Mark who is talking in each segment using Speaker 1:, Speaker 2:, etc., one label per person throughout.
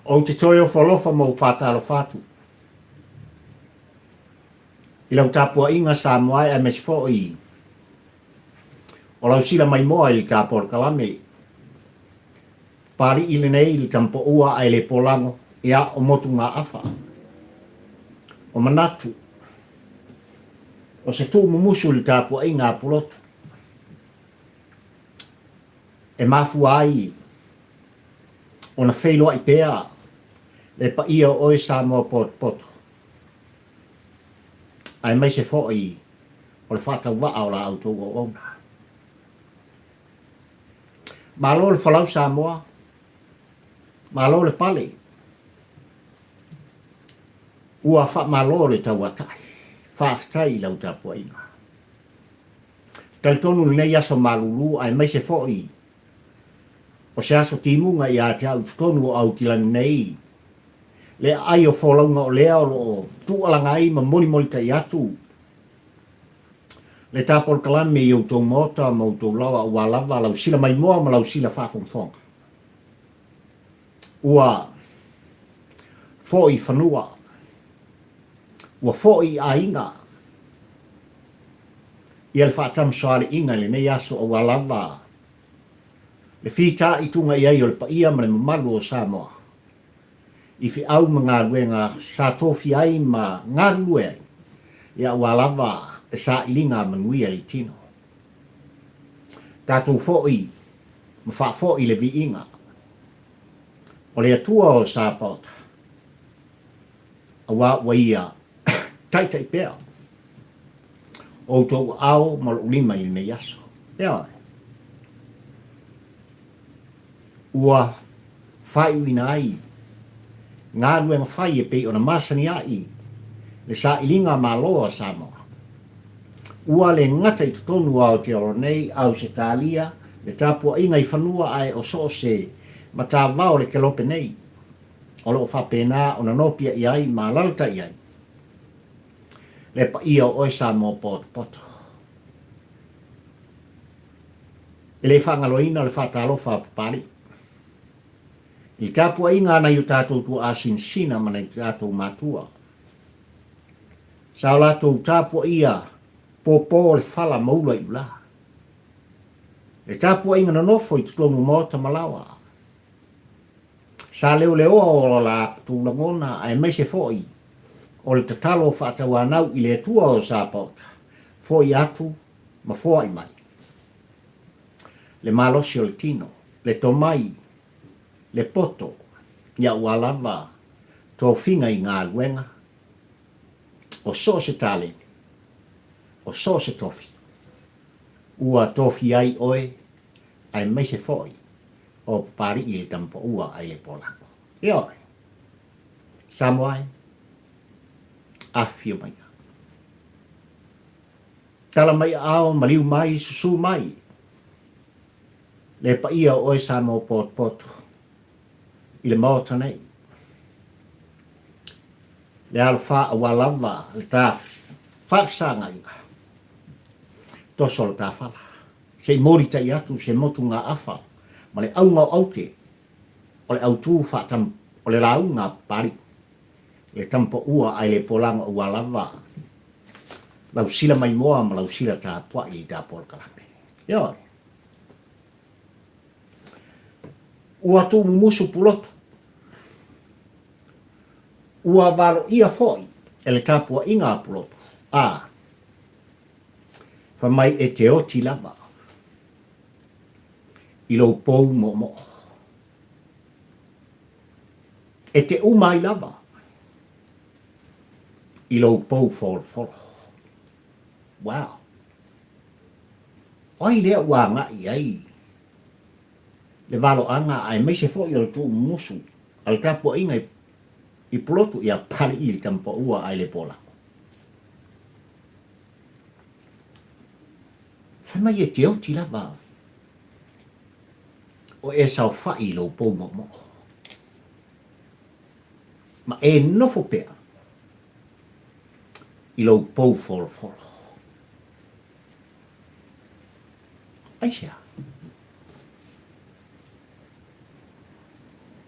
Speaker 1: Ou te toe ofo alofa ma ou faatalofa atu i lau tapuaiga Samoa e aemaise foi o lau sila maimoa i le tapolokalame Papali'i lenei i le Tamapoua ae le polago, ia, o motugaafa, o manatu, o se tuumumusu i le tapuaiga a Pulotu e mafua ai ona feiloai pea le paia o oe Samoa potopoto, aemaise foi o le faatauvaa o la outou auauna. Malo le folau Samoa, malo le pale. Ua faamalo le tauatai. Faafetai i lau tapuaiga. Talitonu lenei aso malulu aemaise foi o se aso timuga ia te au i totonu o Aukilani nei, le aai o folauga o lea o lo o tuualaga ai ma molimolitai atu le tapolokalame i outou maota ma outou laoa aua lava lau sila maimoa ma lau sila faafogafoga. Ua foi i fanua, ua foi i aiga ia le faatamasoaliiga i lenei aso aua lava le fitaituga i ai o le paia ma le mamalu o Samoa i feau ma galuega sa tofia ai ma galulue ai, ia aua lava le sailiga manuia i le tino. Tatou foi ma faafoi le viiga o le Atua o Sapaota, aua ua Ia taitai pea outou aao ma lou lima i lenei aso. Ioe. Ua faaiuina ai galuega fai e pei ona masani ai le sailiga Malo a Samoa. Ua le gata i totonu o Aotearoa nei, Ausetalia, le tapuaiga i fanua ae o so o se matavao o le kelope nei o lo o faapena ona nopiai ai ma alalatai ai le paia o oe Samoa potopoto. E le faagaloina le faatalofa a Papalii i le tapuaiga a nai o tatou tuaa sinasina ma nai o tatou matua. Sa o latou tapuaia pōpō o le fala ma ula i ula. Le tapuaiga nonofo i totonu o maota ma laoa. Sa leoleoa o latou lagona aemaise foi o le tatalo faatauanau i le Atua o Sapaota, fo'i atu ma foai mai. Le malosi o le tino, le tomai, le poto, ia ua lava tofiga i galuega o so o se taleni, o so o se tofi, ua tofia ai oe aemaise foi o Papali'i le Tamapaua ai le Polago. Ioe. Samoa e, afifio maia. Tala mai aao, maliu mai, susu mai le paia o oe Samoa potopoto i le Maota nei. Le alofa aua lava le ta faafesagaiga, toso le ta fala, se i molitai atu se motugaafa ma le auga o aute o le autū faatam o le lauga a Papalii, le tamapaua ae le polaga aua lava lau sila maimoa ma lau sila tapuai i ta polokalame. Ioe. Ua tuumumusu Pulotu. Ua valoia foi e le tapuaiga a Pulotu, a fai mai e te oti lava i lou pou moomoo. E te uma ai lava i lou pou folofolo. Wow! O ai lea ua agai i ai le valoaga aemaise foi o le tuumumusu a le tapuaiga i Pulotu ia Pali'i le Tamapaua ae le Polago? Fai mai e te oti lava o e saofai i lou pou moomoo ma e nofo pea i lou pou folofolo. Aisea?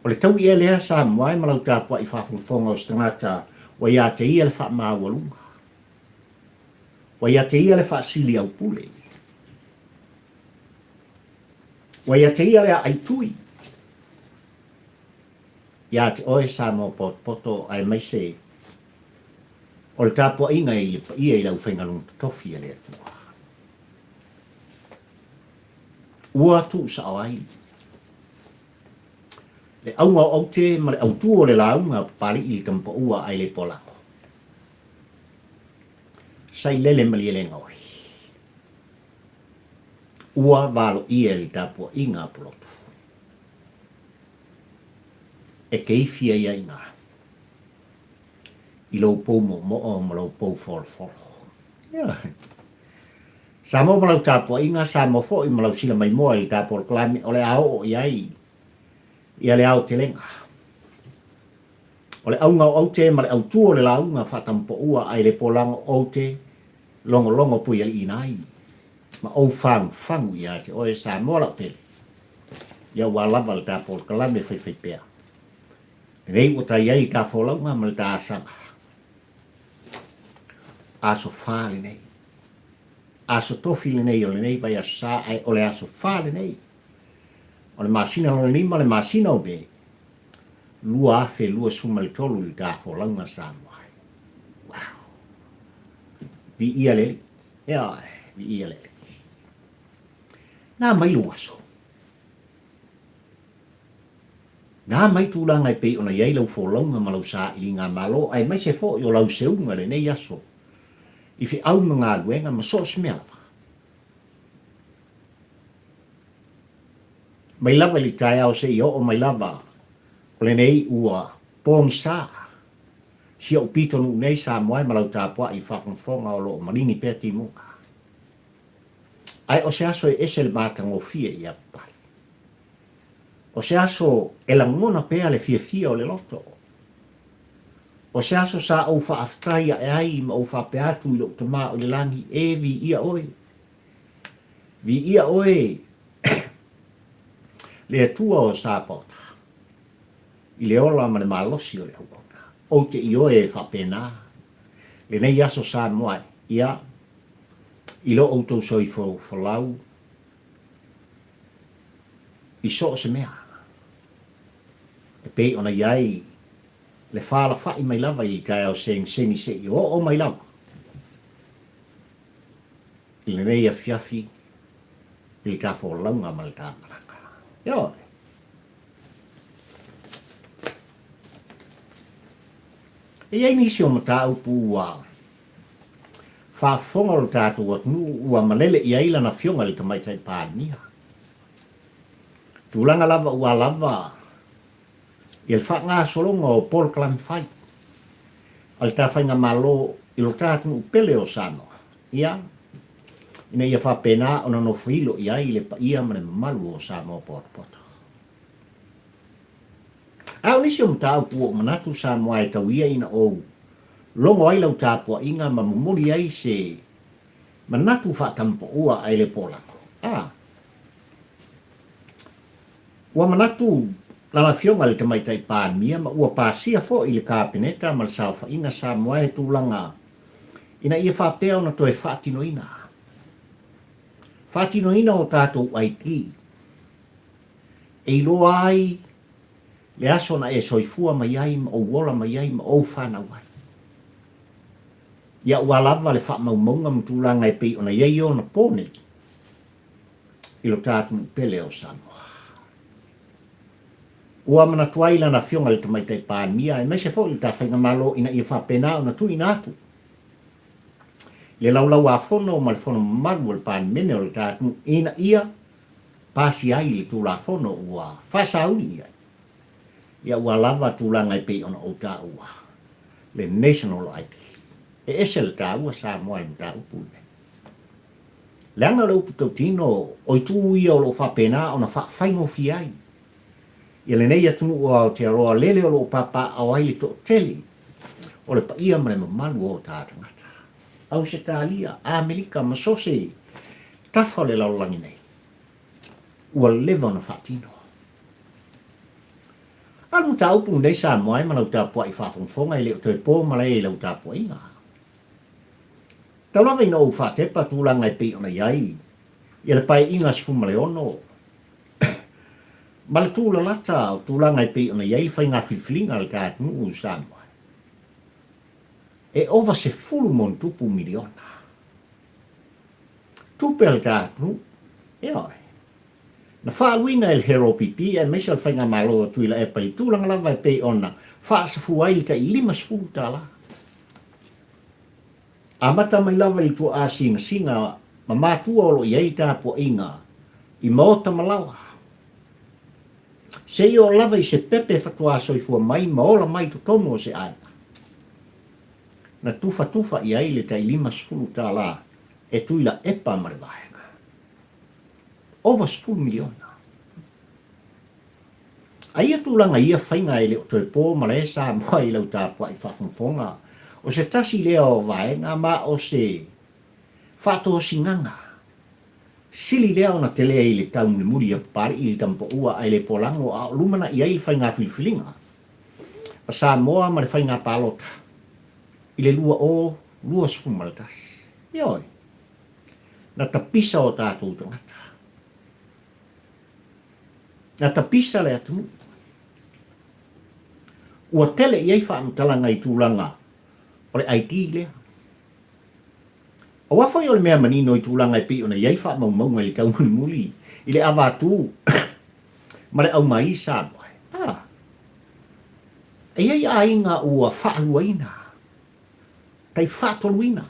Speaker 1: O le taui ea lea Samoa e ma lau tapuai faafogafoga o se tagata ua ia te ia le faamaualuga, ua ia te ia le faasili aupule, ua ia te ia le aai tui, ia te oe Samoa potopoto aemaise o le tapuaiga i le paia i le aufaigaluega totofi a le Atua. Ua tuusao ai le auga o aute ma le autu o le lauga a Papalii i le Tamapaua ae le Poalago. Sailele Malielegaoi. Ua valoia i le tapuaiga a Pulotu. E te ifi ai ai ina i lou pou moomoo ma lou pou folofolo. Ioe. Samoa ma lau tapuaiga, Samoa foi ma lau sila maimoa i le ta polokalame o le a oo i ai ia le aotelega. O le auga o aute ma le autu o le lauga faatamupoua ae le polago oute logologo puialiiina ai ma ou fagufagu ia te oe Samoa lau pele. Ia ua lava le ta polokalame faifaipea. Lenei ua tai ai le ta folauga ma le ta asaga. Aso fa lenei. Aso Tofi lenei o lenei vaiaso sa, ae o le aso fa lenei o le masina lona lima, le masina o Me, 2023 i le ta folauga Samoa. Wow! Viia le Alii. Ioe, viia le Alii. Na mai lou aso. Na mai tulaga e pei ona i ai lau folauga ma lau sailiga malo, aemaise foi o lau seuga i lenei aso i feau ma galuega ma so o se mea lava. Mai lava i le taeao seia oo mai lava o lenei ua pogisa si ou pitonuu nei Samoa e ma lau tapuai i faafogafoga o lo o maligi pea timuga. Ae o se aso e ese le matagofie ia Papali. O se aso e lagona pea le fiafia o le loto. O se aso sa ou faafetai ae ai ma ou faapea atu i lou Tama o i le lagi, E, viia oe. Viia oe le Atua o Sapaota, i le ola ma le malosi o le auauna. Ou te ioe e faapena lenei aso Samoa e, ia, i lo outou soifua folau i so o se mea e pei ona i ai le faalafai mai lava i le taeao segisegi seia oo mai lava i lenei afiafi i le ta folauga ma le ta malaga. Ioe. E i ai nisi o mataupu ua faafofoga o le tatou atunuu ua malele i ai lana Afioga i le Tamaitai Palemia. Tulaga lava ua lava ia le faagasologa o polokalame fai a le ta faigamalo i lo ta atunuu pele o Samoa, ia, ina ia faapena ona nofoilo i ai le paia ma le mamalu o Samoa potopoto. A o nisi o mataupu ua ou manatu Samoa e tau ia ina ou logo ai lau tapuaiga ma momoli ai se manatu faatamupoua ae le polako, a Ua manatu lana Afioga i le Tamaitai Palemia ma ua pasia foi i le Kapeneta ma le Saofaiga Samoa e tulaga ina ia faapea ona toe faatinoina faatinoina o tatou ID e iloa ai le aso na e soifua mai ai ma ou ola mai ai ma ou fanau ai. Ia ua lava le faamaumauga ma tulaga e pei ona i ai ona po nei i lo ta atunuu pele o Samoa. Ua manatu ai lana Afioga i le Tamaitai Palemia aemaise foi le ta Faigamalo ina ia faapena ona tuuina atu le Laulau-a-Fono ma le Fono mamalu o le Palemene o le ta atunuu ina ia pasia ai le Tulafono ua faasauli i ai ia ua lava tulaga e pei ona ou taua le National ID. E ese le taua Samoa i mataupu lenei. Leaga o le upu tautino, o itu ia o lo o faapena ona faafaigofie ai ia lenei atunuu o Aotearoa lele o lo o papaaao ai le toatele o le paia ma le mamalu o ta tagata. Ausetalia, Amerika ma so se tafa o le lalolagi nei, ua leva ona faatino. A o le mataupu lenei Samoa e ma lau tapuai faafogafoga e le o toe po malae i lau tapuaiga. Tau lava ina ou faatepa tulaga e pei ona i ai ia le Paeaiga 16 ma le tulalata o tulaga e pei ona i ai le faiga filifiliga a le ta atunuu o Samoa. E ova 10+ miliona tupe a le ta atunuu, ioe, na faaaluina e le HEROPP aemaise o le Faigamalo a Tuilaepa i le tulaga lava e pei ona faasafua ai le tai $50. Amata mai lava i le tuaa singasinga ma matua o lo o i ai le tapuaiga i maota ma laoa, seia oo lava i se pepe faatoa soifua mai ma ola mai i totonu o se aiga. Na tufatufa i ai le tai $50 e Tuilaepa ma le vaega. Ova 10 miliona. A ia tulaga ia faiga e le o toe po malae Samoa i lau tapuai faafogafoga, o se tasi lea o vaega ma o se faatosinaga sili lea ona tele i le taunulimuli ia Papalii i le Tamapaua ae le polago a o lumanai ai le faiga filifiliga a Samoa ma le faiga palota i le 2021. Ioe, na tapisa o tatou tagata. Na tapisa le atunuu. Ua tele i ai faamatalaga i tulaga o le ID lea. Aua foi o le mea manino i tulaga e pei ona i ai faamaumauga i le taumulimuli i le avatu ma le aumai i Samoa. A, e i ai aiga ua faaluaina, tai faatoluina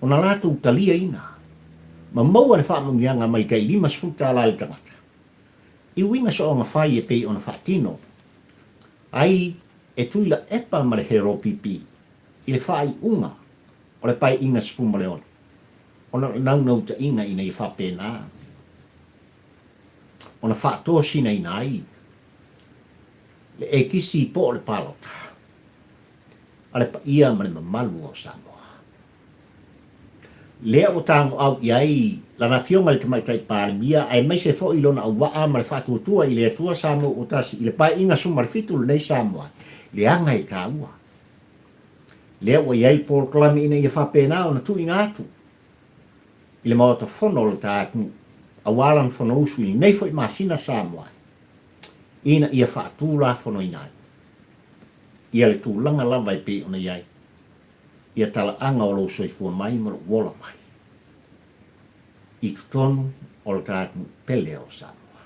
Speaker 1: ona latou taliaina ma maua le faamanuiaga mai tai $50 i le tagata, i uiga soonga fai e pei ona faatino ai e Tuilaepa ma le HEROPP i le faaiuga o le Paeaiga 16, ona o le naunautaiga ina ia faapena ona faatosinaina ai le ekisi po o le palota a le paia ma le mamalu o Samoa. Lea ua tagoau i ai lana Afioga i le Tamaitai Palemia aemaise foi lona auvaa ma le faatuatua i le Atua Samoa ua tasi i le Paeaiga 17 lenei Samoa, leaga e taua. Lea ua i ai le polokalame ina ia faapena ona tuuina atu i le Maota Fono o le ta atunuu aua lana Fonousu i lenei foi masina Samoa ina ia faatulafonoina ai ia le tulaga lava e pei ona i ai ia talaaga o lou soifua mai ma lou ola mai i totonu o le ta atunuu pele o Samoa.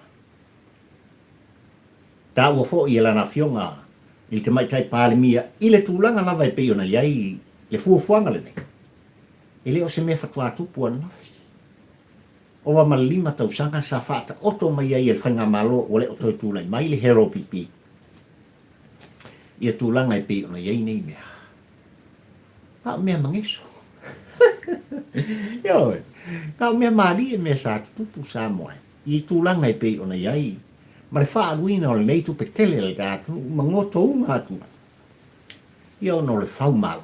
Speaker 1: Taua foi e lana Afioga i le Tamaitai Palemia i le tulaga lava e pei ona i ai le fuafuaga lenei, e le o se mea faatoa tupu ananafi. Ova ma le 5 tausaga sa faataoto mai ai e le Faigamalo ua le o toe tulai mai le HEROPP ia tulaga e pei ona i ai nei mea. A o mea mageso. Ioe, a o mea malie mea sa tutupu Samoa i tulaga e pei ona i ai ma le faaaluina o lenei tupe tele a le ta atunuu ma gotouga atu ia ona o le fau malo.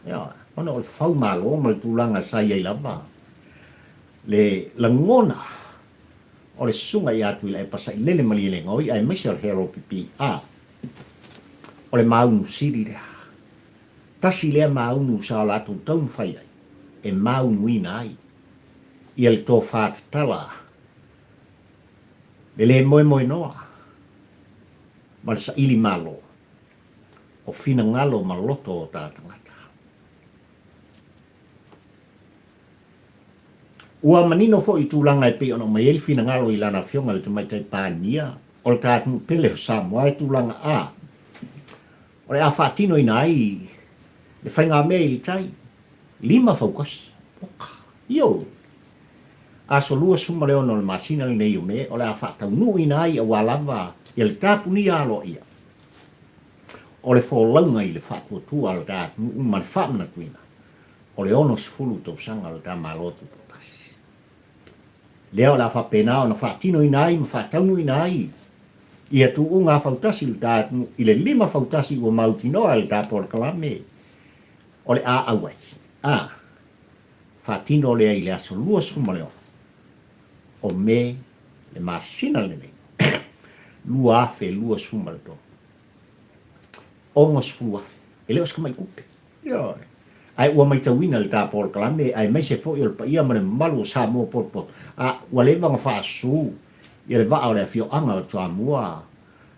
Speaker 1: Ioe, ona o le fau malo ma le tulaga sa i ai lava le lagona o le susuga ia Tuilaepa Sailele Malielegaoi aemaise o le HEROPP a o le maunu sili lea. Tasi lea maunu sa o latou taumafai ai e maunuina ai ia le tofa tatala, le le moemoenoa ma le saili malo o finagalo ma loto o ta tagata. Ua manino foi i tulaga e pei ona aumai ai le finagalo i lana Afioga i le Tamaitai Palemia o le ta atunuu pele o Samoa e tulaga A o le a faatinoina ai le faigamea i le tai lima faukosi. Oka! Ioe! Aso 26 o le masina lenei o Me o le a faataunuuina ai aua lava ia le tapunia aloaia o le folauga i le faatuatua a le ta atunuu ma le faamanatuina o le 60 tausaga o le ta Malo Tutoatasi. Lea o le a faapena ona faatinoina ai ma faataunuuina ai ia tuuga fautasi i le ta atunuu i le lima fautasi ua mautinoa e le ta polokalame o le a auai. A faatino lea i le aso 26 o Me le masina lenei. 2023. 60,000. E le o se tamai tupe. Ioe. Ae ua maitauina le ta polokalame aemaise foi o le paia ma le mamalu o Samoa potopoto, a ua leva ona faasusu ia le vaa o le afioaga o Toamua,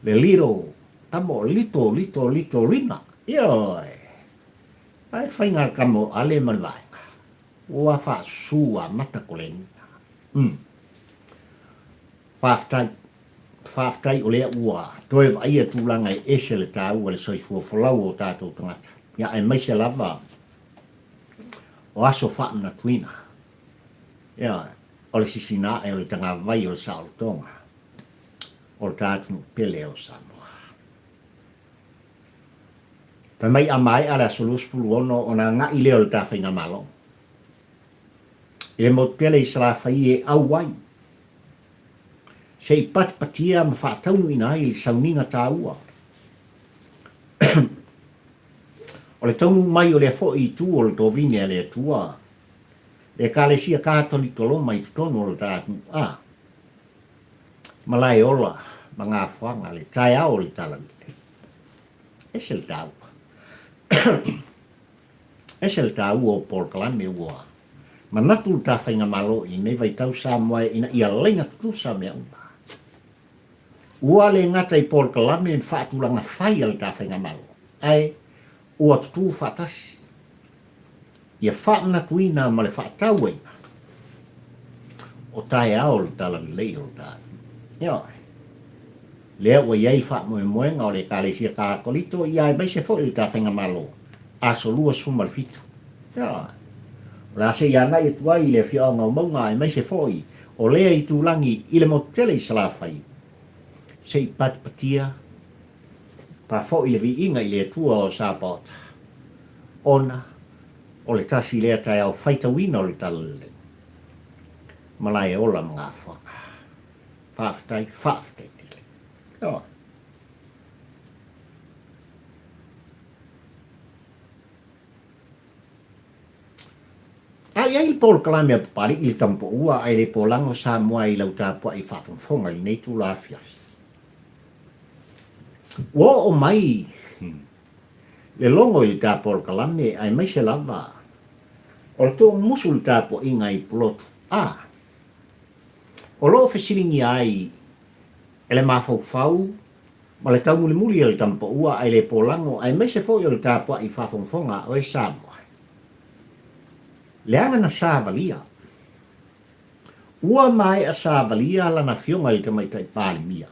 Speaker 1: le Little, tama o Little, Little, Little Rina. Ioe. Ae le faiga a le tama o Ale ma le vaega, ua faasusu amata koleniga. Umm. Faafetai. Faafetai o lea ua toe vaaia tulaga e ese le taua le soifua folau o tatou tagata, ia aemaise lava o aso faamanatuina, ia, o le sisina ae o le tagavai o le saolotoga o le ta atunuu pele o Samoa. Fai mai a maea le aso 26 ona agai lea o le ta faigamalo i le motu tele i Salafai e auai se i patipatia ma faataunuuina ai le sauniga taua. O le taunuu mai o lea foi itu o le tovine a le Atua, le Ekalesia Katoliko Roma i totonu o le ta atunuu, a Malaeola ma Gafoaga le taeao o le Talalelei. Ese le taua. Ese le taua o polokalame ua manatu le ta faigamalo i lenei vaitau Samoa ina ia laina tutusa mea uma. Ua le gata i polokalame ma faatulaga fai a le ta faigamalo, ae ua tutū faatasi ia faamanatuina ma le faatauaina o taeao o le Talalelei o le ta atunuu. Ioe. Lea ua i ai le faamoemoega o le Ekalesia Katoliko ia aemaise foi le ta faigamalo, aso 27. Ioe. O le a se i agai atu ai i le afioaga o Mauga aemaise foi o lea itulagi i le motu tele i Salafai, se i patipatia pa foi le viiga i le Atua o Sapaota, ona o le tasi lea taeao faitauina o le Talalelei, Malaeola ma Gafoaga. Faafetai, faafetai tele. Ioe. A i ai le polokalame a Papalii i le Tamapoua ae le polago Samoa i lau tapuai faafogafoga i lenei itula afiafi. Ua oo mai le logo i le ta polokalame aemaise lava o le tuumusu i le tapuaiga i Pulotu a o lo o fesiligia ai e le mafaufau ma le taumulimuli a le Tamapoua ae le polago aemaise foi o le tapuai faafogafoga a oe Samoa. Leaga na savalia. Ua maea savalia lana afioga i le Tamaitai Palemia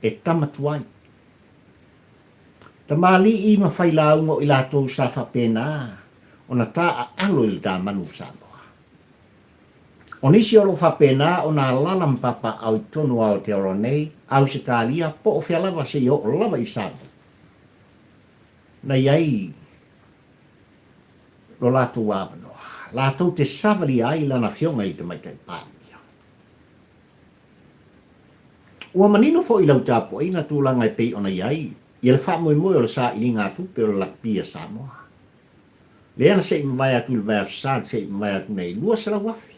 Speaker 1: e tama tuai. Tamalii ma failauga o i latou sa faapena ona taaalo i le tamanu o Samoa. O nisi o lo o faapena ona alaala ma papaaao i totonu o Aotearoa nei, Ausetalia, po o fea lava seia oo lava i Samoa, na i ai lo latou avanoa, latou te savalia ai lana afioga i le Tamaitai Palemia. Ua manino foi i lau tapuaiga tulaga e pei ona i ai ia le faamoemoe o le sailiga tupe o le lakapi a Samoa. Lea na se i mavae atu i le vaiaso sa na se i mavae atu nei, 200,000.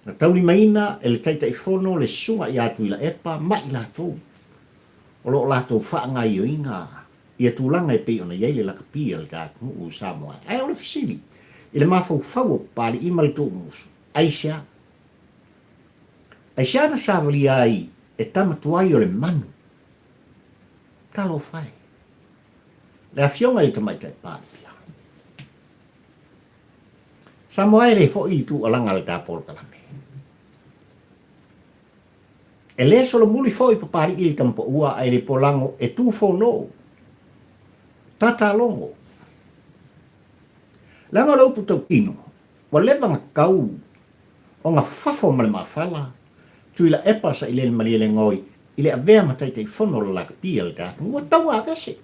Speaker 1: Na taulimaina e le Taitaifono le Susuga ia Tuilaepa ma i latou o lo o latou faagaioiga ia tulaga e pei ona i ai le lakapi a le ta atunuu o Samoa. Ae o le fesili i le mafaufau o Papalii ma le Tuumusu, aisea? Aisea na savalia ai e tama tuai o le manu? Talofa e! Le Afioga i le Tamaitai Palemia. Samoa e le foi i le tuualaga a le ta polokalame. E le solomuli foi Papalii i le tamapaua ae le polago e tu fono. Tatalogo. Leaga o le upu tautino, ua leva na tau ona fafo ma le maafala, Tuilaepa Sailele Malielegaoi i le avea ma Taitaifono o le Lakapi a le ta atunuu, ua tau avese.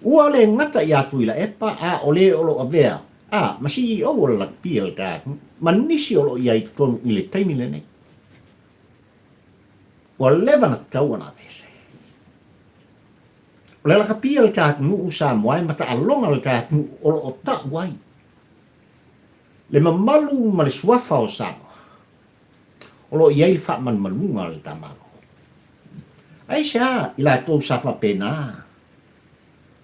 Speaker 1: Ua le gata iā Tuilaepa a o le o lo o avea a ma CEO o le Lakapi a le ta atunuu ma nisi o lo o i ai i totonu i le taimi lenei. Ua leva na tatau ona avese. O le lakapi a le ta atunuu Samoa e mataaloga le ta atunuu o lo o tau ai le mamalu ma le suafa o Samoa. O lo o i ai le faamalumaluga a le ta Malo. Aisea i latou sa faapena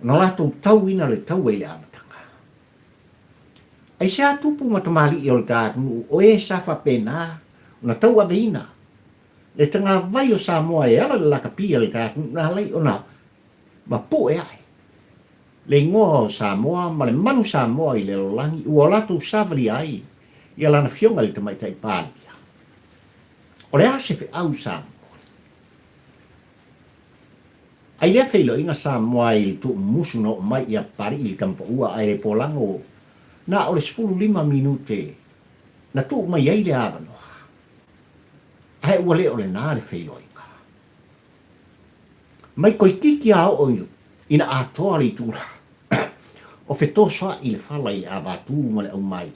Speaker 1: ona latou tauina le taua i le amataga? Aisea tupu ma tamalii o le ta atunuu o e sa faapena ona tauaveina le tagavai o Samoa e ala i le lakapi a le ta atunuu na ala ai ona mapue ae le igoa o Samoa ma le manu Samoa i le lalolagi ua latou savalia ai ia lana Afioga i le Tamaitai Palemia? O le a se feau Samoa? Ai lea feiloaiga Samoa i le tuumusu na oo mai ia Papalii i le Tamapaua ae le polago na o le 15 minute na tuu mai ai le avanoa. Ae ua le o lena le feiloaiga. Mai koititi a oo ina atoa le itula o fetosoa'i le fala i le avatū ma le aumai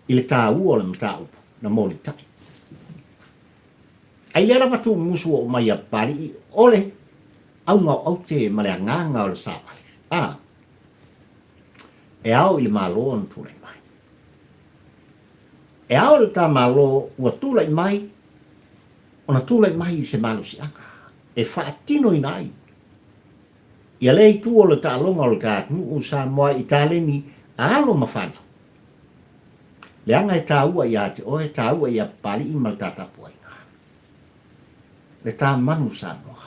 Speaker 1: i le taua o le mataupu na molitai. Ai lea lava tuumusu oo mai ia Papalii o le auga o aute ma le agaga o le savali, a e ao i le Malo ona tulai mai. E ao i le ta Malo ua tulai mai ona tulai mai i se malosiaga e faatinoina ai ia lea itu o le taaloga o le ta atunuu Samoa i taleni a alo ma fanau. Leaga e taua ia te oe, taua ia Papalii ma le ta tapuaiga. Le ta manu Samoa.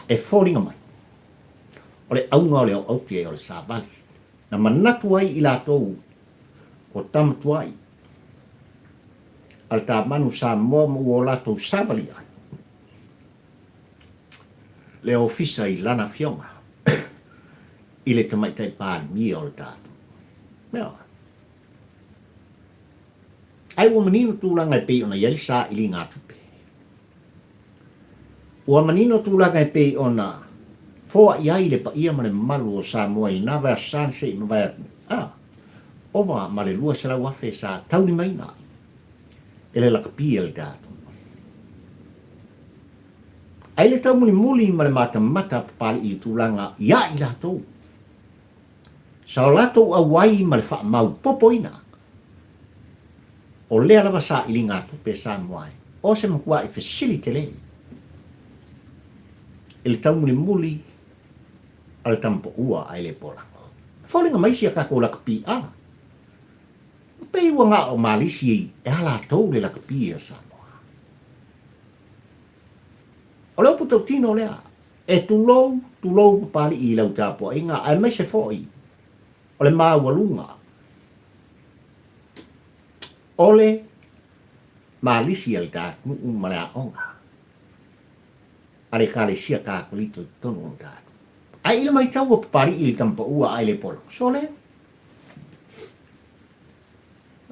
Speaker 1: E foliga mai, o le auga o le aoaute o le savali, na manatu ai i latou o tama tuai a le ta manu Samoa ma ua o latou savali ai le ofisa i lana afioga i le Tamaitai Palemia o le tatou. Ioe. Ai ua manino tulaga e pei ona i ai le sailiga a tupe. Ua manino tulaga e pei ona foai ai le paia ma le mamalu o Samoa i lena vaiaso sa na se i mavae atu nei. A, ova ma le 200,000 sa taulimaina e le lakapi a le tatou. Ai le taumulimuli ma le matamata a Papalii i le tulaga iā i latou. Sa o latou auai ma le faamaopopoina o lea lava sailiga tupe Samoa e o se matua'i fesili tele i le taumulimuli a le tamapaua ae le polago. E foliga mai si a tatou lakapi a ua pei ua na o Malisi e a latou le lakapi a Samoa. O le upu tautino lea, e tulou, tulou Papalii i lau tapuaiga aemaise foi o le maualuga o le malisi a le ta atunuu ma le aoga a le Ekalesia Kakolito i totonu o le ta atunuu. Ae i le matau a Papalii i le tamapaua ae le polo, sole,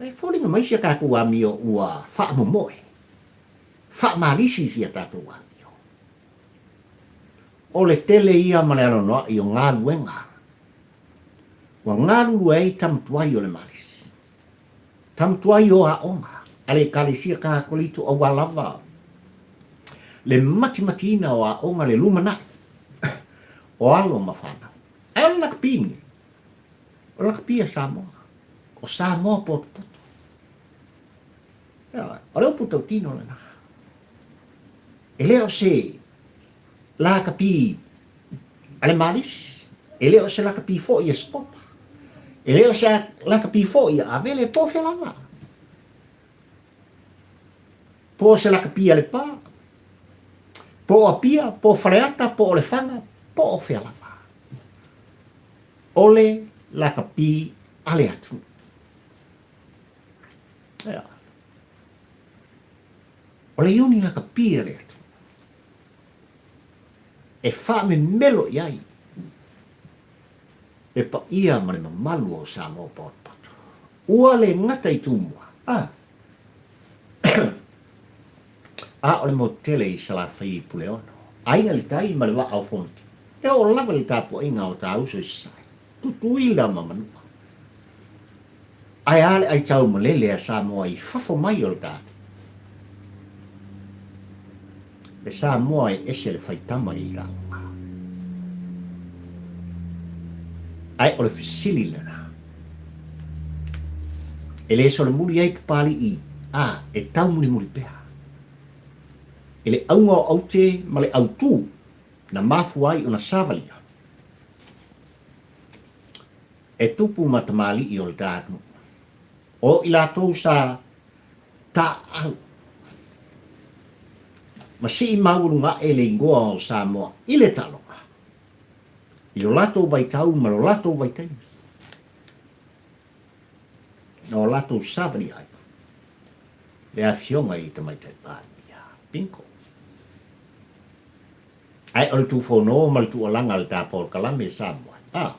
Speaker 1: e foliga mai si a tatou amio ua faamomoe, faamalisi si a tatou amio. O le tele ia ma le anoanoai o galuega ua galulue ai tama tuai o le malisi, tama tuai o aoga a le Ekalesia Kakolito aua lava le matimatiina o aoga le lumanai o alo ma fanau. Ae o le lakapi lenei, o le lakapi a Samoa, o Samoa potopoto. O le upu tautino lena. E le o se lakapi a le Malisi, e le o se lakapi foi a Sikopa, e le o se lakapi foi a Avele, po o fea lava. Po o se lakapi a Lepa, po o Apia, po o Faleata, po o Lefaga, po o fea lava. O le lakapi a le atunuu. Ea. O le iuni lakapi a le atunuu e faamemelo i ai le paia ma le mamalu o Samoa potopoto. Ua le gata i Tumua, a a o le motu tele i Salafai i Puleono, Aiga i le Tai ma le Vaa o Fonoti. E oo lava le tapuaiga o ta uso i Sasae, Tutuila ma Manua. Ae a le aitau malele a Samoa i fafo mai o le ta atunuu? Le Samoa e ese le faitama i le taaloga. Ae o le fesili lena. E le solomuli ai Papali'i, a e taumulimuli pea. I le auga o aute ma le autū na mafua ai ona savalia, e tupu ma tamalii o le ta atunuu. O i latou sa taaalo ma sii maualuga aʻe le igoa o Samoa i le taaloga, i lo latou vaitau ma lo latou vaitaimi, na o latou savalia ai le Afioga i le Tamaitai Palemia. Bingo! Ae o le tufono ma le tuualaga a le ta polokalame Samoa, a,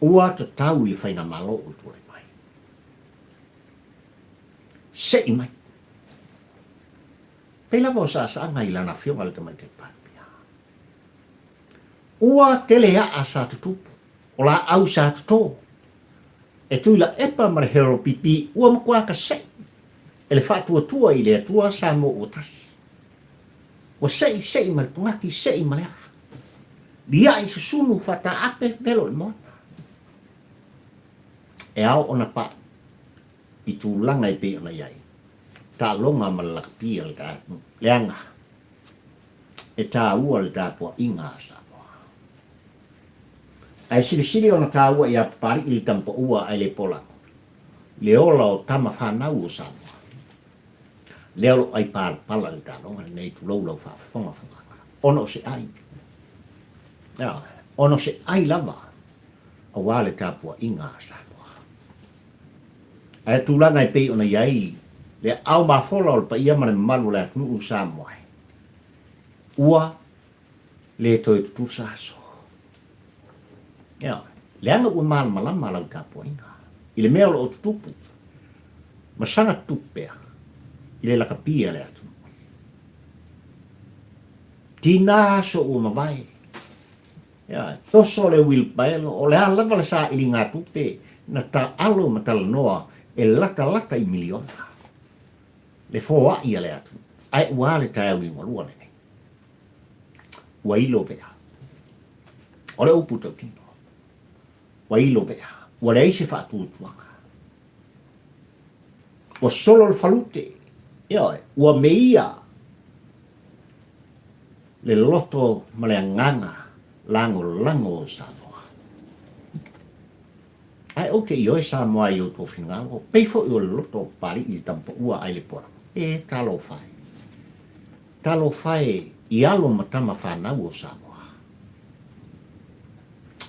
Speaker 1: ua tatau i le faigamalo ua tulai mai. Sei mai. Pei lava o saasaaga i lana afioga i le Tamaitai Palemia. Ua tele aa sa tutupu, o laau sa toto. E Tuilaepa ma le Harold Pipi ua matua kasei e le faatuatua i le Atua Samoa ua tasi. Ua sei, sei ma le pugati, sei ma le aa. Liai susunu faataape pelo i le moana. E ao ona pai i tulaga e pei ona i ai, taaloga ma le lakapi a le ta atunuu, leaga e taua le tapuaiga a Samoa. Ae silisili ona taua iā Papali'i le tamapaua ae le polago, le ola o tama fanau o Samoa. Lea o lo o ai palapala le taaloga lenei, tulou lau faafofoga Fogaga, ona o se ai. Ioe, ona o se ai lava aua le tapuaiga a Samoa. Ae tulaga e pei ona i ai le aao mafola o le paia ma le mamalu o le atunuu o Samoa, ua le toe tutusa aso. Ioe, leaga ua malamalama lau tapuaiga i le mea o lo o tutupu ma saga tutupu pea i le lakapi a le atunuu. Tiga aso ua mavae. Ioe, toso le uilipaelo, o le a lava le sailigatupe na taalo ma talanoa e latalata i miliona le foai a le atunuu, ae ua a le taeao liugalua lenei? Ua ilo vea. O le upu tautino, ua ilo vea, ua leai se faatuatuaga. Ua solo le falute, ioe, ua meia le loto ma le agaga lagolago o Samoa. Ae ou te ioe Samoa i outou finagalo, pei foi o le loto o Papali'i i le Tamapaua ai le Pola. E talofa e. Talofa e i alo ma tama fanau o Samoa.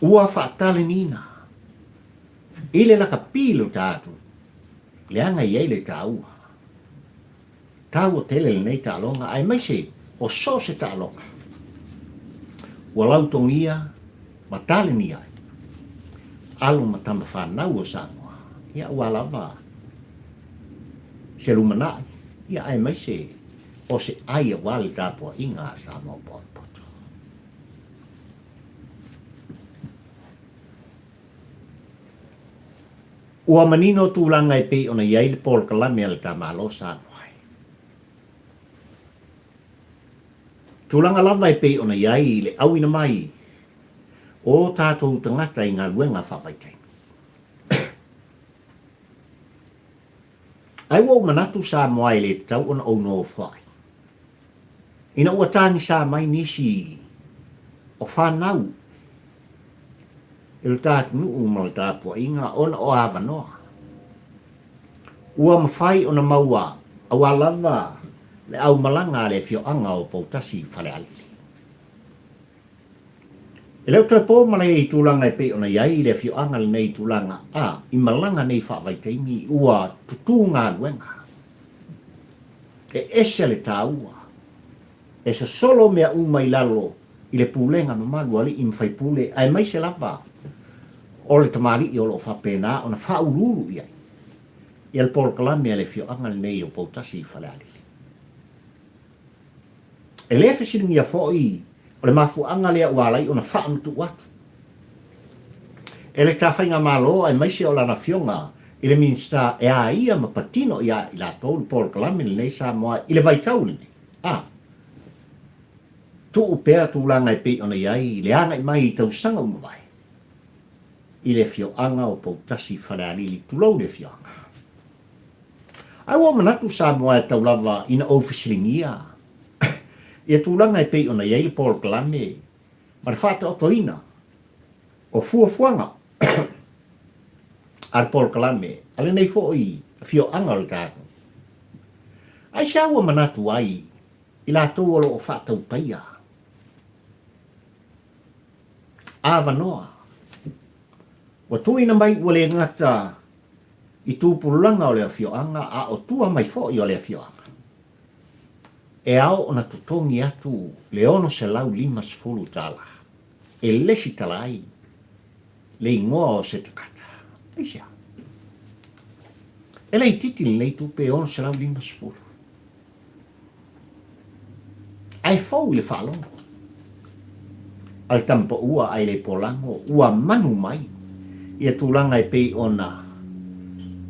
Speaker 1: Ua faataleniina i le lakapi lo ta atunuu, leaga e i ai le taua. Taua tele lenei taaloga aemaise o so o se taaloga ua lautogia ma talenia ai alo ma tama fanau o Samoa, ia aua lava se lumanai, ia aemaise o se ai aua le tapuaiga a Samoa potopoto. Ua manino tulaga e pei ona i ai le polokalame a le ta Malo Samoa. Tulaga lava e pei ona i ai le auina mai o tatou tagata i galuega faavaitaimi. Ae ua ou manatu Samoa e le tatau ona ou nofoai. Ina ua tagisa mai nisi o fanau i lo ta atunuu ma le tapuaiga ona o avanoa ua mafai ona maua aua lava le aumalaga a le afioaga o Poutasi i Falealili. E le o toe po malae i tulaga e pei ona i ai le afioaga lenei i tulaga a i malaga nei faavaitaimi ua tutū galuega. E ese le taua. E sosolo mea uma i lalo i le pulega mamalu a alii ma faipule aemaise lava o le tamalii o lo o faapena ona faauluulu i ai ia le polokalame a le afioaga lenei o Poutasi i Falealili. E le fesiligia foi o le mafuaaga lea ua ala ai ona faamatuu atu e le ta faigamalo aemaise o lana afioga i le Minisita e a ia ma patino ia i latou le polokalame lenei Samoa i le vaitau lenei. A tuu pea tulaga e pei ona i ai le agai mai i tausaga ua mavae. i le afioaga o Poutasi i Falealili, tulou le afioaga. Ae ua ou manatu Samoa e tau lava ina ou fesiligia ia tulaga e pei ona i ai le polokalame ma le faataotoina o fuafuaga a le polokalame a lenei foi afioaga o le tatou. Aisea ua manatu ai i latou o lo o faatautaia avanoa ua tuuina mai ua le gata i tupulaga o le afioaga a o tua mai foi o le afioaga, e ao ona totogi atu le $650 e lesitala ai le igoa o se tagata. Aisea? E laitiiti lenei tupe e $650. Ae fou i le faalogo a le tama paua ae le polago ua manu mai ia tulaga e pei ona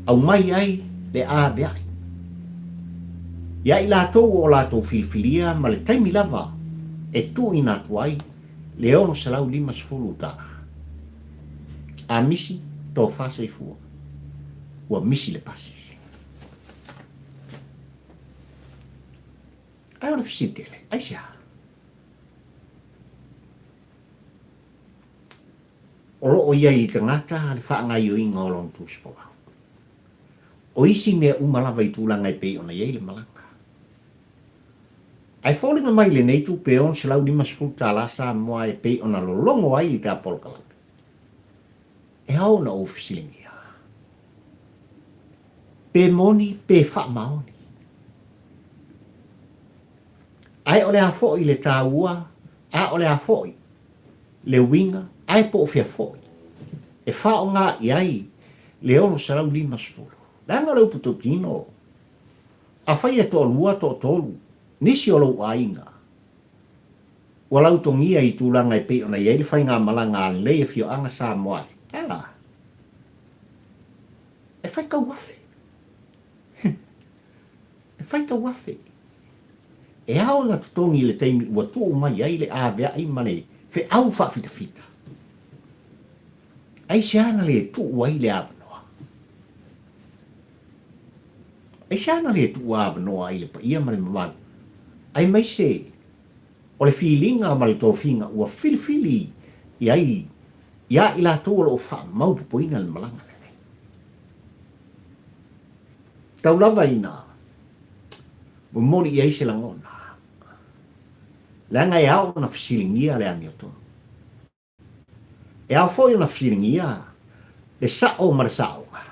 Speaker 1: aumai ai le aveai ia i latou o latou filifilia ma le taimi lava e tuuina atu ai le $650 tala. A misi, tofa soifua, ua misi le pasi. Ae o le fesili tele, aisea? O lo o i ai i le tagata le faagaoioiga o lona tusi folau. O isi mea uma lava i tulaga e pei ona i ai le malaga. Ae foliga mai lenei tupe e $650 Samoa e pei ona lologo ai le ta polokalame. E ao ona ou fesiligia, pe moni pe faamaoni? Ae o le a foi le taua, a o le a foi le uiga, ae po o fea foi e faaaoga i ai le 650? Leaga o le upu tautino, afai e toalua, toatolu nisi o lou aiga ua lautogia i tulaga e pei ona i ai le faigamalaga a lenei afioaga Samoa e a? E fai tauafe. E fai tauafe. E ao ona totogi i le taimi ua tuu mai ai le aveai ma le feau faafitafita. Aisea na le tuu ai le avanoa? Aisea na le tuu avanoa ai le paia ma le mamalu, aemaise o le filiga ma le tofiga ua filifili i ai iā i latou o lo o faamaupopoina le malaga lenei? Tau lava ina momoli i ai se lagona, leaga e ao ona fesiligia le amiotonu. E ao foi ona fesiligia le sa'o ma le sa'oga.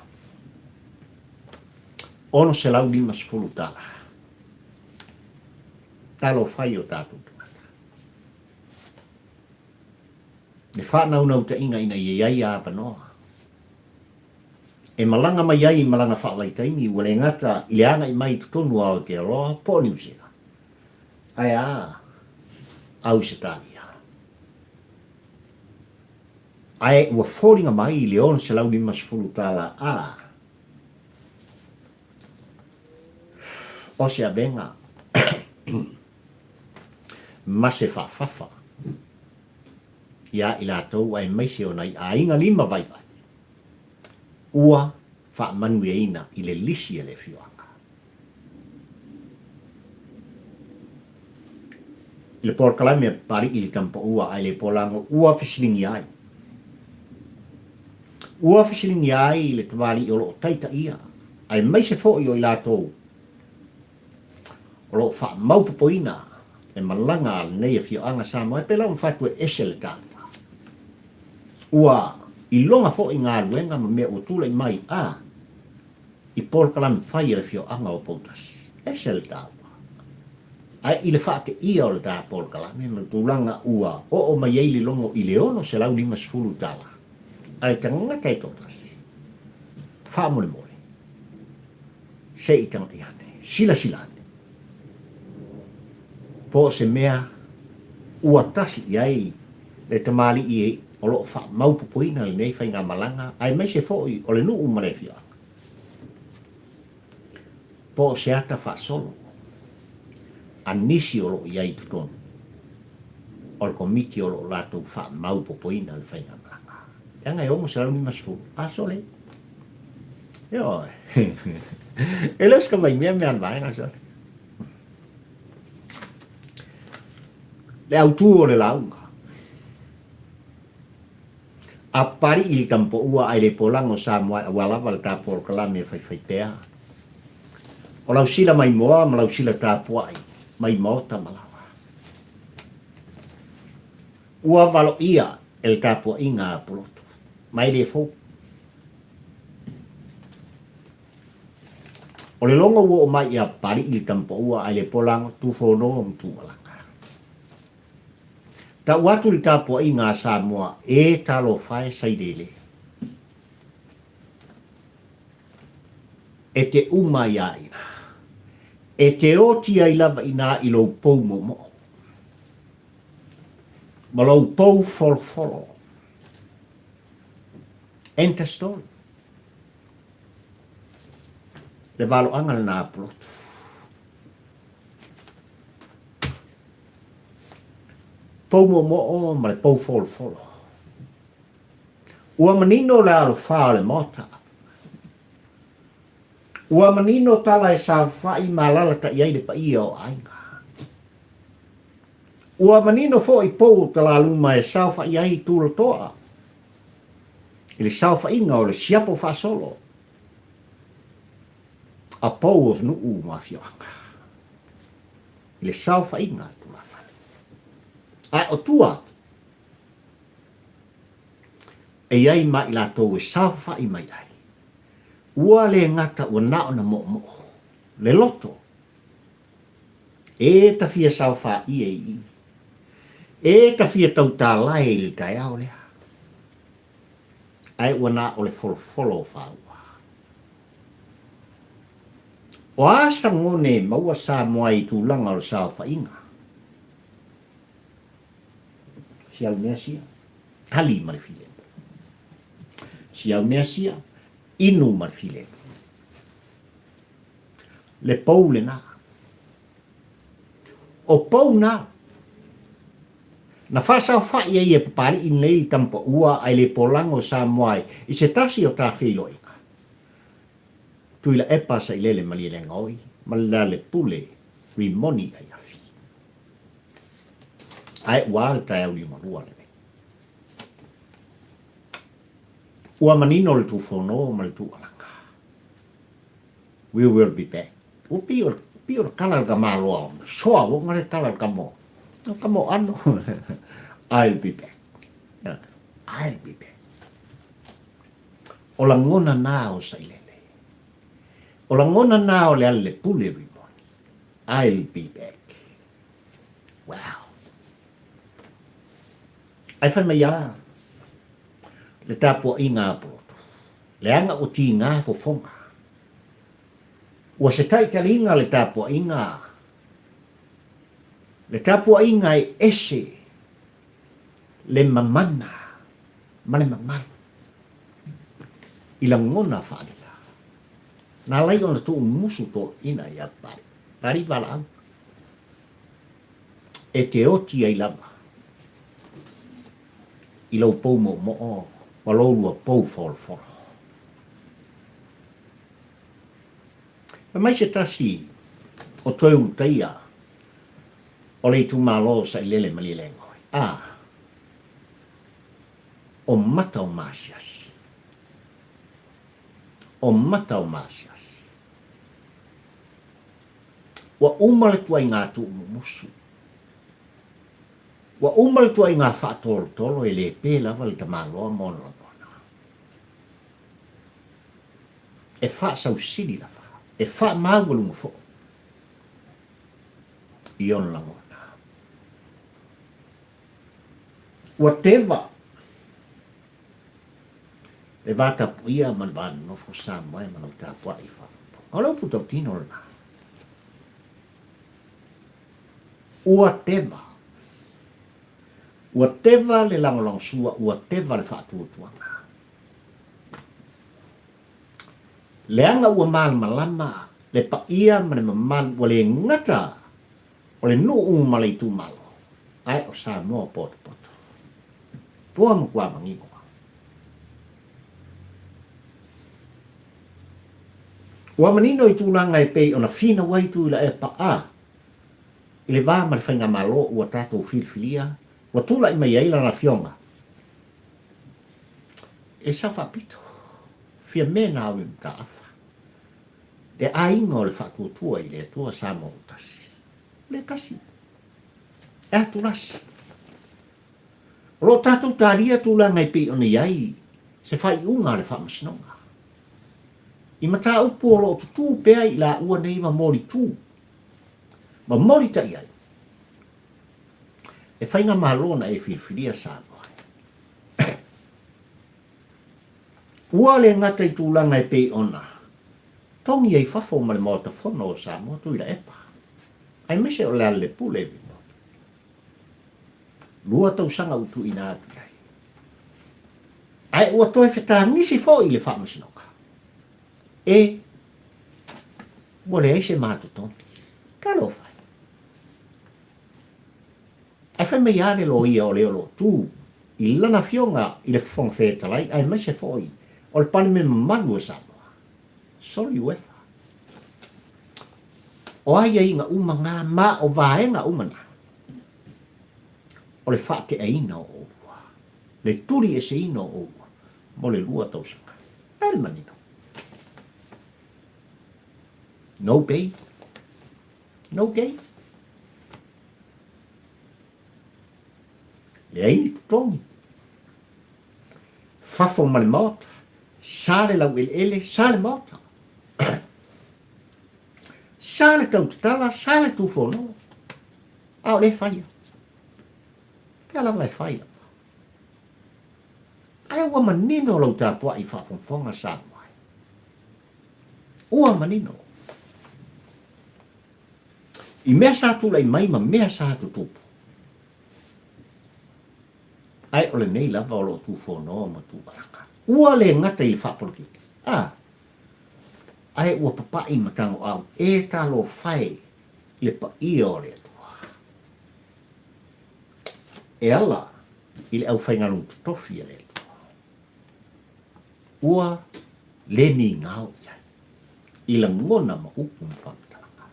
Speaker 1: $650 tala. Talofa i o tatou tagata. Le faanaunautaiga ina ia i ai avanoa e malaga mai ai i malaga faavaitaimi ua le gata i le agai mai i totonu o Aotearoa po o Niu Sila, ae a Ausetalia. Ae ua foliga mai i le $650 tala a o se avega ma se faafafa iā i latou aemaise o nai aiga lima vaivai ua faamanuiaina i le lisi a le afioaga. I le polokalame a Papali'i i le Tamapaua ae le Polago ua fesiligia ai. Ua fesiligia ai le tamalii o lo o taitaia aemaise foi o i latou o lo o faamaupopoina le malaga a lenei afioaga Samoa e pei la ona fai atu e ese le taua. Ua iloga foi galuega ma mea ua tulai mai a i polokalame fai a le afioaga o Poutasi. Ese le taua. Ae i le faateia o le ta polokalame ma le tulaga ua oo mai ai le logo i le $650 tala a le tagata e toatasi, faamolemole, se i tagai ane, silasila ane, po o se mea ua tasi i ai le tamalii o lo o faamaupopoina lenei faigamalaga aemaise foi o le nuu ma le afioaga. Po o se ata faasolo a nisi o lo o i ai i totonu o le komiti o lo o latou faamaupopoina le faigamalaga. Leaga e 650. A sole. Ioe. E le o se tamaimea mea a le vaega sole. Le autū o le lauga. A Papali'i i le Tamapoua ae le polaga o Samoa e aua lava le tapolokalame e faifaipea. O lau sila maimoa ma lau sila tapuai mai maota ma laoa. Ua valoia e le tapuaiga a Pulotu, ma e le fou. O le logo ua oo mai ia Papali'i le Tamapoua ae le polaga Tufono ma Tualaga. Tau atu le tapuaiga a Samoa e talofa e sailele. E te uma ai a ina. E te oti ai lava ina i lou pou moomoo. Ma lou pou folofolo. End the story. Le valoaga lena a Pulotu. Pou moomoo ma le pou folofolo. Ua manino le alofā o le Maota. Ua manino tala e saofai ma alaalatai ai le paia o aiga. Ua manino foi pou o talaluma e saofai ai tulatoa i le saofaiga o le siapo faasolo a pou o nuu ma afioaga i le saofaiga a tulafale. Ae o tua atu, e i ai ma i latou e saofai mai ai, ua le gata ua na ona moomoo le loto e ta fia saofaia i i, e ta fia tautalae i le taeao lea, ae ua na o le folofolo o faua. O a sagone e maua Samoa i tulaga o le saofaiga? Si au mea sia, tali ma le filemu. Si au mea sia, inu ma le filemu. Le pou lena. O pou na, na faasaofaʻi ai e Papaliʻi nei i Tamapaʻua a i le polaga o Samoa i se tasi o ta feiloaiga. Tuilaepa Sailele Malielegaoi ma le Lealepule Rimoni Aiafi. Ae ua a le taeao liugalua lenei. Ua manino le tufono ma le tualaga. We will be back. Ua pei o, pei o le tala le tamaloa, soa ua nga le tala le tamo. O tamo ano. I'll be back. I'll be back. O lagona nā o Sailele. O lagona nā o le ale pule Rimoni. I'll be back. Wow. Ae fai mai a le tapuaiga a Poloto, leaga ua tigā fofoga. Ua se taitaliga le tapuaiga, le tapuaiga e ese le mamana ma le mamalu i lagona faalila. Na alai ona tuumusu toeaiina ia Pari Valaau e te oti ai lava i lou pou moomoo ma lou lua pou folofolo. Fai mai se tasi o toe ulutaia o le itumalo o Sailele Malielegaoi, a, o mata o maasiasi. O mata o maasiasi. Ua uma le tuaiga tuumumusu. Ua uma le tuaiga faatolotolo e le pe lava le tamaloa ma ona lagona. E faasausili lava, e faamaualuga foi i ona lagona. Ua teva le va tapuia ma le va nonofo Samoa ma lau tapuai i faafogafoga. O le upu tautino lena. Ua teva. Ua teva le lagolagosua, ua teva le faatuatuaga. Leaga ua malamalama le paia ma le mamalu ua le gata o le nuu ma le itumalo, ae o Samoa potopoto. Ua matua manino. Ua manino i tulaga e pei ona finau ai Tuilaepa a i le va ma le Faigamalo ua tatou filifilia ua tulai mai ai lana afioga e Sao Faapito, Fiame Naomi Mataafa, le aiga o le Faatuatua i le Atua Samoa ua tasi. Le tasi. E atulasi. O lo o tatou talia tulaga e pei ona i ai se faaiuga a le Faamasinoga i mataupu o lo o tutū pea i laua nei ma molitū ma molitai ai le Faigamalo na e filifilia Samoa. Ua le gata i tulaga e pei ona togi ai fafo ma le Maota Fono o Samoa Tuilaepa, aemaise o Lealailepule Report. Lua tausaga ua tuuina atu i ai. Ae ua toe fetagisi foi i le Faamasinoga. E, ua leai se matotogi. Talofa e. Ae fai mai lava le loia o le o lo o tu i lana afioga i le Fofoga Fetalai aemaise foi o le Palemene mamalu o Samoa. Sorry Uefa. O aiaiga uma na ma o vaega uma na, o le faateaina o oulua, le tulieseina o oulua mo le lua tausaga. Ae le manino. No pay, no gain. Leai ni totogi. Fafo ma le maota, sa le laueleele, sa le maota. Sa le tautatala, sa le tufono. A o le faia. Pea lava e fai lava. Ae ua manino lau tapuai faafogafoga Samoa. Ua manino. I mea sa tulai mai ma mea sa tutupu. Ae o lenei lava o lo o tufonoa ma tualaga. Ua le gata i le faapolokiki, a, ae ua papai ma tagoau e talofa e i le paia o le Atua. E ala i le aufaigaluega totofi a le Atua. Ua le migao i ai i lagona ma upu ma faamatalaga.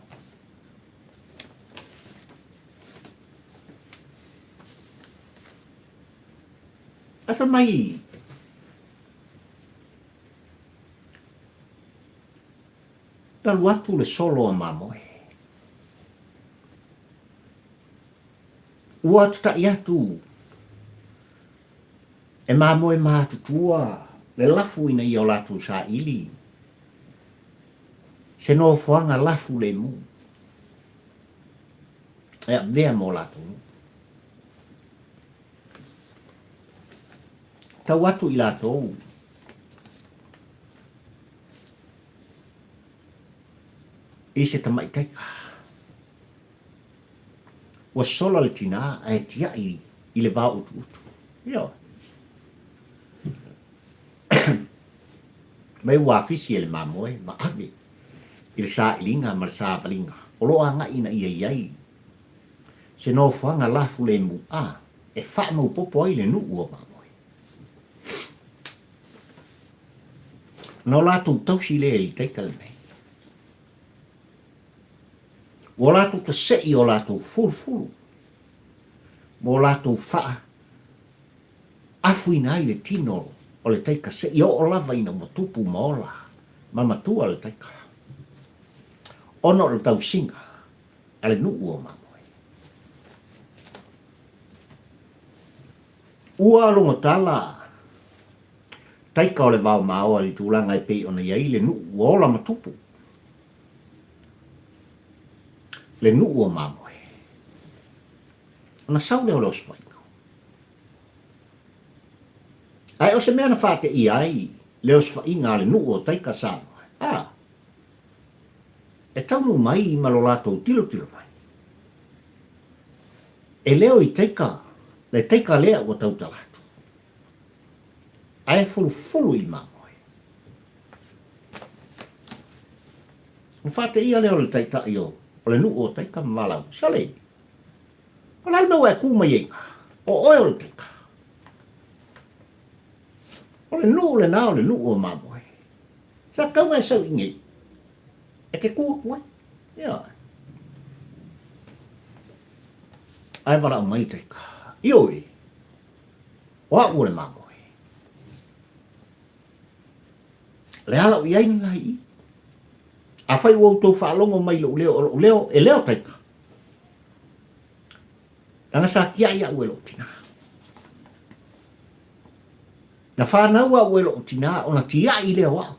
Speaker 1: Ae fai mai na alu atu le solo a mamoe. Ua tataʻi atu e mamoe matutua le lafu ina ia o latou saili se nofoaga lafu lemu e avea mo latou nuu. Tau atu i latou i se tamaitaika. Ua sola le tinā ae tiaʻi i le vao utuutu. Ioe. Mai ua afisi e le mamoe ma ave i le sailiga ma le savaliga o lo o agai ina ia i ai se nofoaga lafulemu a e faamaopopo ai le nuu o Mamoe. Ona o latou tausi lea i le taita lenei. Ua latou taseʻi o latou fulufulu ma o latou faa afuina ai le tino o le taika seia oo lava ina ua tupu ma ola ma matua le taika ona o le tausiga a le nuu o Mamoe. Ua logotala taika o le vaomaoa i le tulaga e pei ona i ai le nuu ua ola ma tupu. Le nuu o Mamoe. Ona sau lea o le osofaiga. Ae o se mea na faateia ai le osofaiga a le nuu o Taika Samoa, a, e taunuu mai ma lo latou tilotilo mai. E leo i Taika, le Taika lea ua tautala atu. Ae fulufulu i Mamoe. Ona faateia lea o le taitai o le nuu o Taika ma Valaua, Sole, o le a le mea ua e tu mai ai ina? O oe o le Taika. O le nuu lena o le nuu o Mamoe. Sa tatau ona e sau i inei. E te kū atu ai. Ioe. Ae walaʻau mai le taika. Ioe, o aʻu o le mamoe. Le ala o i ai lena i i. Afai ua outou faalogo mai i loʻu leo, o loʻu leo, e leo taika. Leaga sa tiaʻi aʻu e loʻu tinā. Na whanau aʻu e loʻu tinā ona tiaʻi lea o aʻu.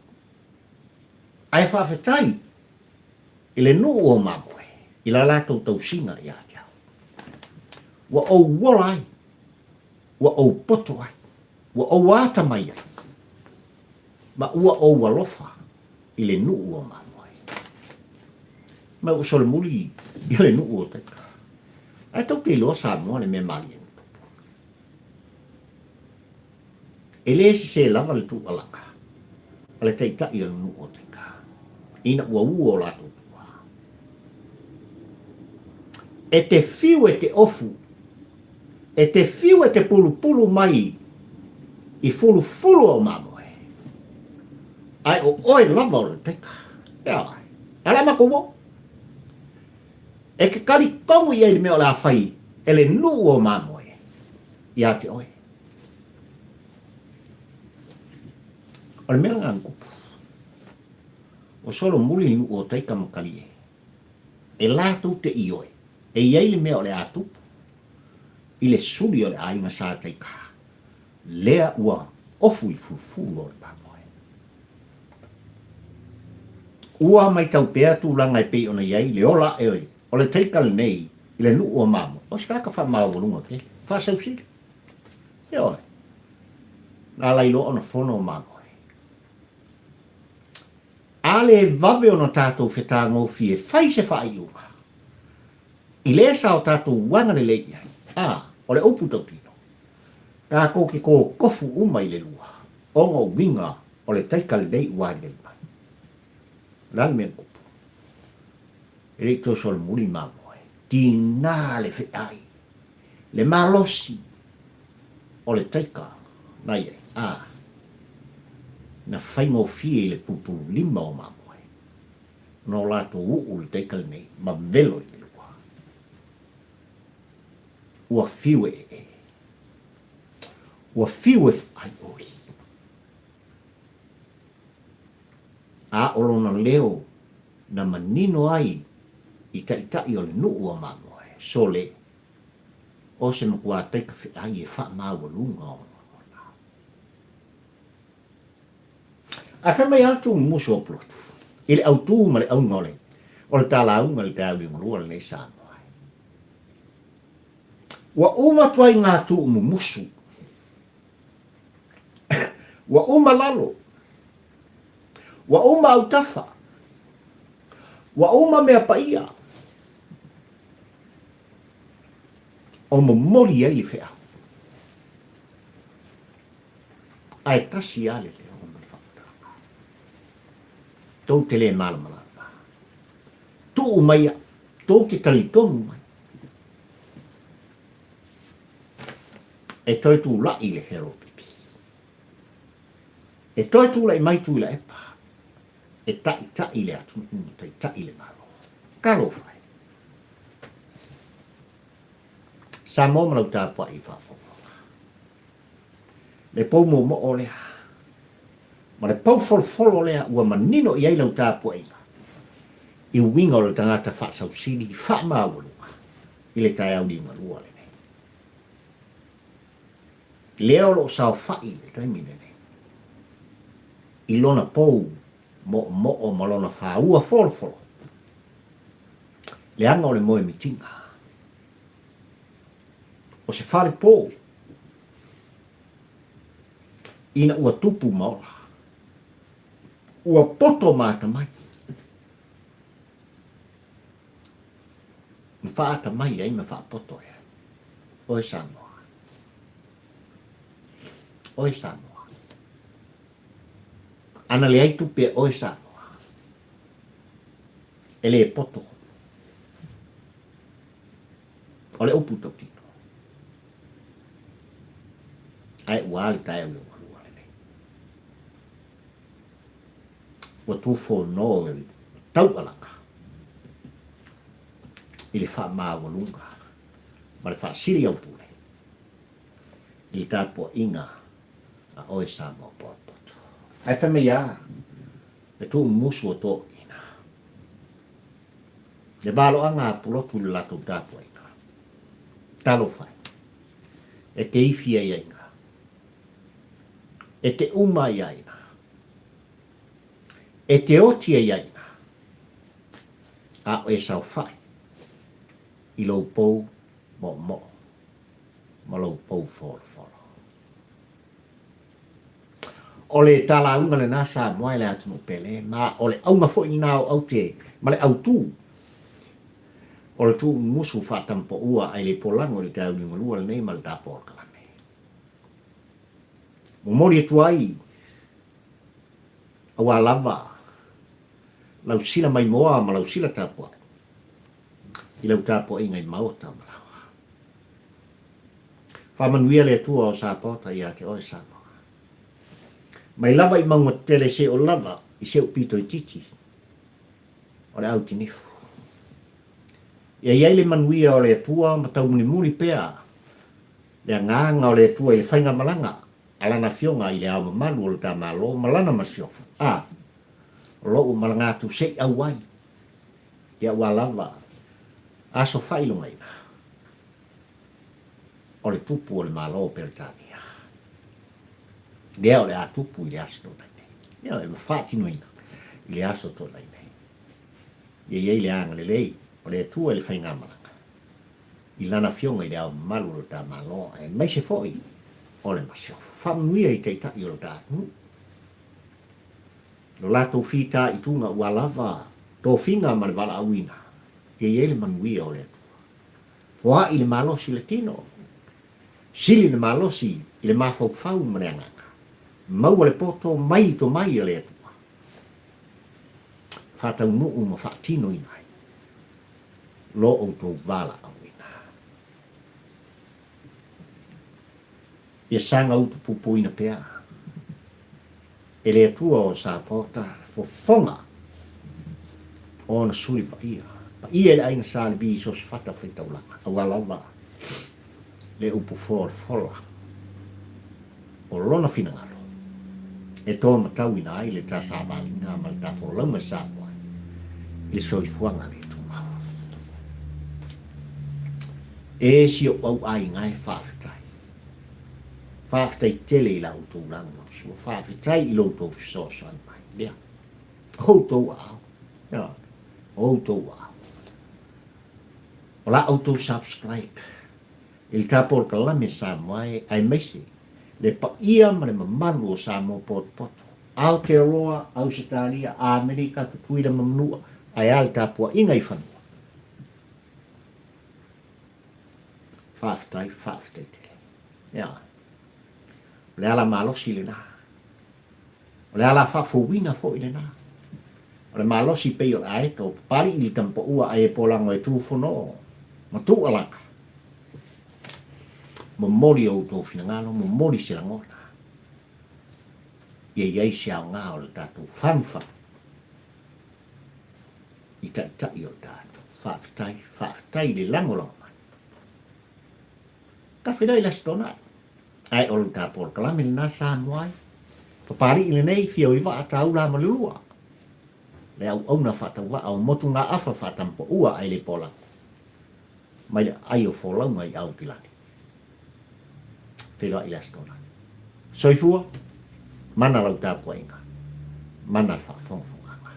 Speaker 1: Ae faafetai i le nuu o Mamoe i la latou tausiga ia te au. Ua ou ola ai, ua ou poto ai, ua ou atamai ai, ma ua ou alofa i le nuu o Mamoe. Ma ua solomuli i le nuu o Taika. Ae tou te iloa Samoa le mea malie na tupu. E le sesē lava le tūʻalaga a le taitai o le nuu o Taika ina ua ua o latou tua. E te fiu e te ofu, e te fiu e te pulupulu mai i fulufulu o mamoe, ae o oe lava o le taika. E a ai? Ala makou o. E ke kali komu i ai le mea o le a fai e le nuu o mamoe ia te oe. O le mea lena na tupu. Ua solomuli le nuu o Taika ma Kalie. E latou te ioe, e i ai le mea o le a tupu i le suli o le aiga sa Taika, lea ua ofu i fulufulu o le mamoe. Ua maitau pea tulaga e pei ona i ai le ola aʻe o le Taika lenei i le nuu o Mamoe, o se tagata faamaualuga tele, faasausili. Ioe. Na ala ai loa ona fono o Mamoe. A le vave ona tatou fetagofie fai se faaiuga i le sa o tatou agalelei i ai, a, o le upu tautino, tatou te kokofu uma i le lua, ona o uiga o le taika lenei ua aliali mai. O le a le mea na tupu? E le i toe solomuli Mamoe. Tiga le feai, le malosi o le taika na i ai, a, na faigofie i le pulupululima o Mamoe ona o latou uʻu le taika lenei ma welo i le lua. Ua fiu e ee. Ua fiu e whaaioi. A o lona leo na manino ai i taʻitaʻi o le nuʻu a Mamoe, sole, o se makuā taika feʻai e faamaualuga ona ona. Ae fai mai atu musu o Pulotu i le autū ma le auga o le o le talauga i le taeao liugalua lenei Samoa. Ua uma atu ai ngā tuu mumusu. Ua uma lalo. Ua uma autafa. Ua uma mea paia. O momoli ai le feau. Ae tasi lava le leo ma le faamatalaga. Tou te le malamalama. Tuu mai au, tou te talitonu mai. E toe tulaʻi le Harold Pipi. E toe tulaʻi mai Tuilaepa e taʻitaʻi le atunuu ma taitaʻi le Malo. Talofa e! Samoa ma lau tapuaʻi i faafofoga. Le pou momoʻo lea, ma le pou folofolo lea ua manino i ai lau tapuaiga i uiga o le tagata faasausili faamaualuga i le taeao liugalua lenei. Lea o lo o saofaʻi i le taimi lenei i lona pou moʻomoʻo ma lona fāua folofolo, leaga o le moe mitiga. O se fale pō ina ua tupu ma ola, ua poto ma atamai, ma faatamai ai ma faapoto ai. Oe Samoa. Oe Samoa. Ana leai tupe oe Samoa. E le poto. O le upu tautino. Ae ua a le taeao i Omalua lenei. Ua tufono e le taualaga i le faamaualuga ma le faasiliaupule i le tapuaiga a oe Samoa potopoto. Ae fai mai a le tuumumusu o toeaiina, le valoaga a Pulotu i le latou tapuaiga. Talofa e, e te ifi ai aiga, e te uma ai aiga, e te oti ai aiga, a o e saofai i lou pou moomoo ma lou pou folofolo. O le talauga lena Samoa e le atunuu pele, ma o le auga foi lena o aute ma le autū o le tuumumusu faatampoua ai le polago i le taeao liugalua lenei ma le tapoa o le kalame. Momoli atu ai aua lava lau sila maimoa ma lau sila tapuai i lau tapuaiga i maota ma laoa. Faamanuia le Atua o Sapaota ia te oe Samoa. Mai lava i mauga tetele seio lava i se'u pito itiiti o le autinifu. Ia i ai le manuia o le Atua ma taumunimuni pea le agaga o le Atua i le faigamalaga a Lana Afioga i le Ao Mamalu o lo ta Malo ma Lana Masiofo, a o lo'u malaga atu se i auai ia ua lava aso faailogaina o le tupu o le Malo o Peretania, lea o le a tupu i le aso Toonai nei. Ia, e faatinoina i le aso Toonai nei. Ia i ai le agalelei o le Atua i le faigamalaga i Lana Afioga i le Ao Mamalu o lo ta Malo, aemaise foi o le Masiofo. Faamanuia i Taitai o lo ta atunuu, lo latou fitaituga ua lava tofiga ma le valaauina, ia i ai le manuia o le Atua. Foai le malosi i le tino, sili le malosi i le mafaufau ma le agaga. Maua le poto mai le tomai a le Atua. Faataunuu ma faatinoina ai lo outou valaauina. Ia saga utupupuina pea e le Atua o Sapaota fofoga o ona suli paia, paia i le aiga Sa Levi i so o se fata faitaulaga, aua lava le upu folafola o lona finagalo e toamatauina ai le ta savaliga ma le ta folauga i Samoa i le soifuaga le tumau. E si ou au aiga e faafetai. Faafetai tele i la outou lagolagosua. Faafetai i lo outou fesoasoani mai. Lea. Outou aao. Ia. Outou aao. O la outou subscribe i le ta polokalame Samoa e aemaise le paia ma le mamalu o Samoa potopoto, Aotearoa, Ausetalia, Amerika, Tutuila ma Manua, ae a le tapuaiga i fanua. Faafetai, faafetai tele. Ia. O le ala malosi lena. O le ala faafouina foi lena. O le malosi pei o le aeto o Papali'i i le tamapaua ai e polago e tufono ma tuualaga. Momoli outou finagalo, momoli se lagona. Ia i ai se aoga o le tatou fagufagu i taitai o le tatou. Faafetai, faafetai i le lagolago mai. Tafilai le Aso Toonai. Ae o le ta polokalame lena Samoa ai. Papali'i lenei fia o i vaa taula ma le lua. Le auauna faatauvaa o motugaafa faatampaua ai le polago. Mai le aai o folauga i Aotilani. Feiloai le Aso Toonai. Soifua, mana lau tapuaiga, mana le faafogafogaga.